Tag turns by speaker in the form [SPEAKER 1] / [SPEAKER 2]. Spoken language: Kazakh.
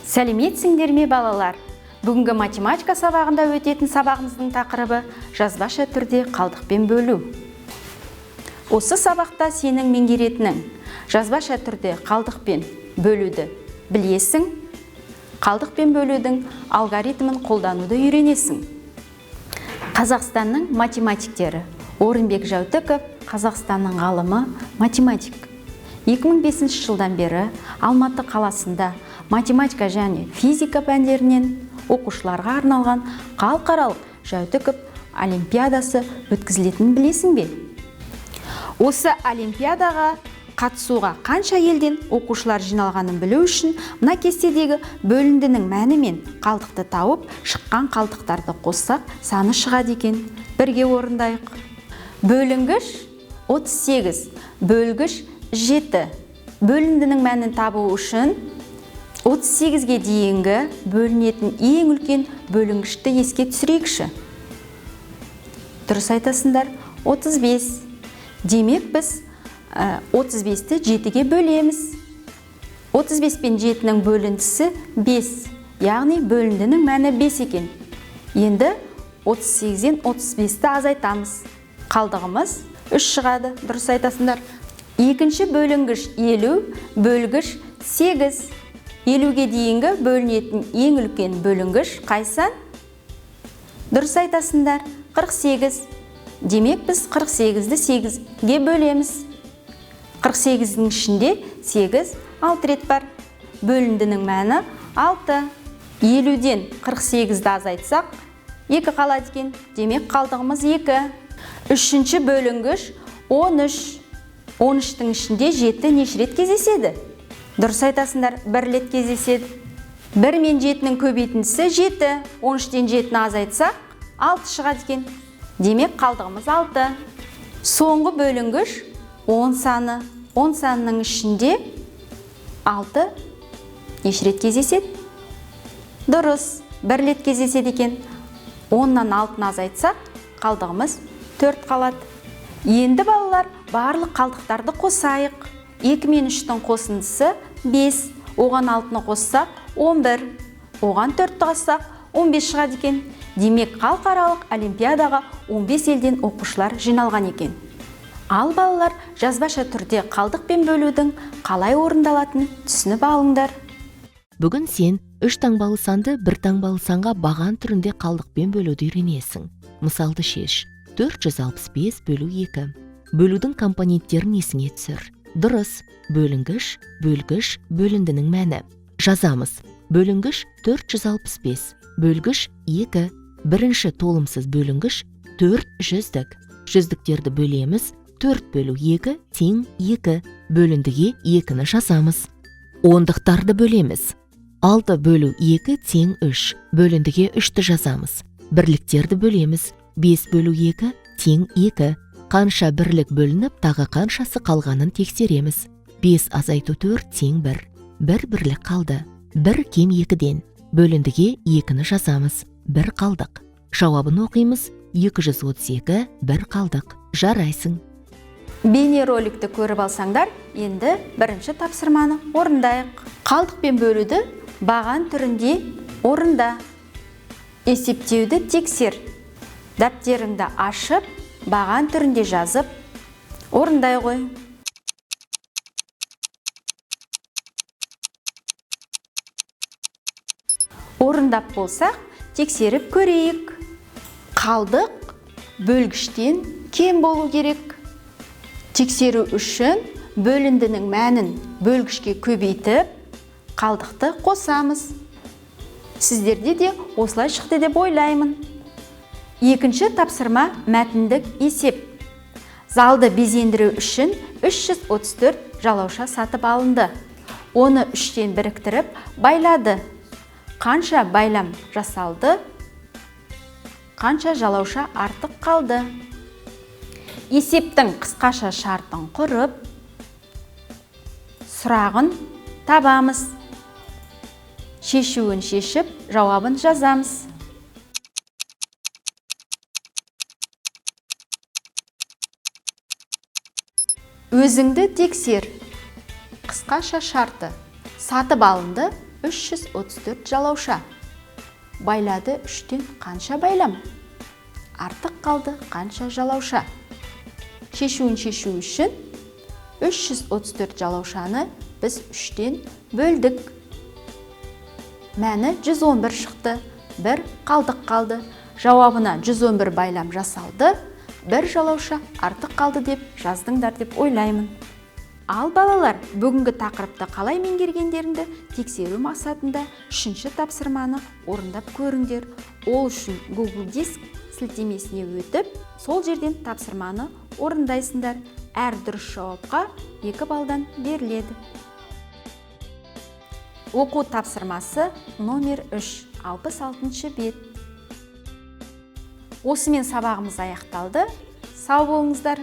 [SPEAKER 1] Сәлеметсіңдер ме, балалар? Бүгінгі математика сабағында өтетін сабағымыздың тақырыбы жазбаша түрде қалдықпен бөлу. Осы сабақта сенің меңгеретінің жазбаша түрде қалдықпен бөлуді білесің, қалдықпен бөлудің алгоритмін қолдануды үйренесің. Қазақстанның математиктері Орынбек Жәутіков Қазақстанның ғалымы, математик. 2005 жылдан бері Алматы қаласында математика және физика пәндерінен оқушыларға арналған халықаралық Жәутіков олимпиадасы өткізілетінін білесің бе? Осы олимпиадаға қатысуға қанша елден оқушылар жиналғанын білу үшін мына кестедегі бөліндінің мәні мен қалдықты тауып, шыққан қалдықтарды қоссақ, саны шығады екен. Бірге орындайық. Бөлінгіш 38, бөлгіш 7. Бөліндінің мәнін табу үшін 38-ге дейінгі бөлінетін ең үлкен бөлінгішті еске түсірейікші. Дұрыс айтасыңдар, 35. Демек біз 35-ті 7-ге бөлеміз. 35 пен 7-нің бөліндісі 5, яғни бөліндінің мәні 5 екен. Енді 38-ден 35-ті азайтамыз. Қалдығымыз 3 шығады, дұрыс айтасыңдар. Екінші бөлінгіш 50, бөлгіш 8. 50-ге дейінгі бөлінетін ең үлкен бөлінгіш қай сан? Дұрыс айтасыңдар, 48. Демек біз 48-ді 8-ге бөлеміз. 48-дің ішінде 8, 6 рет бар. Бөліндінің мәні 6. 50-ден 48-ді азайтсақ, 2 қалады екен. Демек қалдығымыз 2. Үшінші бөлінгіш 13. 13-тің ішінде 7 неше рет кездеседі? Дұрыс айтасыңдар, 1 рет кездеседі. 1 мен 7-нің көбейтіндісі 7. 13-тен 7-ні азайтсақ, 6 шығады екен. Демек қалдығымыз 6. Соңғы бөлінгіш 10 саны. 10 санының ішінде 6 неше рет кездеседі? Дұрыс, 1 рет кездеседі екен. 10-нан 6-ны азайтсақ, қалдығымыз 4 қалады. Енді балалар, барлық қалдықтарды қосайық. 2 мен 3-тің қосындысы 5, оған 6-ны қоссақ 11, оған 4-ті қоссақ 15 шығады екен. Демек, халықаралық олимпиадаға 15 елден оқушылар жиналған екен. Ал балалар, жазбаша түрде қалдықпен бөлудің қалай орындалатынын түсініп алыңдар.
[SPEAKER 2] Бүгін сен 3 таңбалы санды 1 таңбалы санға баған түрінде қалдықпен бөлуді үйренесің. Мысалды шеш. 465 бөлу 2. Бөлудің компоненттерін есіңе түсір. Дұрыс, бөлінгіш, бөлгіш, бөліндінің мәні. Жазамыз. Бөлінгіш 465, бөлгіш 2. Бірінші толымсыз бөлінгіш 4 жүздік. Жүздіктерді бөлеміз. 4 бөлу 2 тең 2. Бөліндіге 2-ні жазамыз. Ондықтарды бөлеміз. 6 бөлу 2 тең 3. Бөліндіге 3-ті жазамыз. Бірліктерді бөлеміз. 5 бөлу 2 тең 2. Қанша бірлік бөлініп, тағы қаншасы қалғанын тексереміз. 5 азайту 4 тең 1. 1 бірлік қалды. 1 кем 2-ден. Бөліндіге 2-ні жазамыз. 1 қалдық. Жауабын оқимыз. 232, 1 қалдық. Жарайсың.
[SPEAKER 1] Бейнероликті көріп алсаңдар, енді бірінші тапсырманы орындайық. Қалдықпен бөлуді баған түрінде орында. Есептеуді тексер. Дәптеріңді ашып, баған түрінде жазып, орындай ғой. Орындап болсақ, тексеріп көрейік. Қалдық бөлгіштен кем болу керек. Тексеру үшін бөліндінің мәнін бөлгішке көбейтіп, қалдықты қосамыз. Сіздерде де осылай шықты деп ойлаймын. Екінші тапсырма мәтіндік есеп. Залды безендіру үшін 334 жалауша сатып алынды. Оны 3-тен біріктіріп байлады. Қанша байлам жасалды, қанша жалауша артық қалды. Есептің қысқаша шартын құрып, сұрағын табамыз. Шешуін шешіп, жауабын жазамыз. Өзіңді тексер. Қысқаша шарты. Сатып алынды 334 жалауша. Байлады 3-тен қанша байлам? Артық қалды қанша жалауша? Шешуін шешу үшін 334 жалаушаны біз 3-тен бөлдік. Мәні 111 шықты, бір қалдық қалды. Жауабына 111 байлам жасалды, бір жалауша артық қалды деп жаздыңдар деп ойлаймын. Ал балалар, бүгінгі тақырыпты қалай меңгергендеріңді тексеру мақсатында үшінші тапсырманы орындап көріңдер. Ол үшін Google Диск сілтемесіне өтіп, сол жерден тапсырманы орындайсыңдар. Әр дұрыс жауапқа 2 балдан беріледі. Оқу тапсырмасы номер 3, 66 бет. Осымен сабағымыз аяқталды. Сау болыңыздар.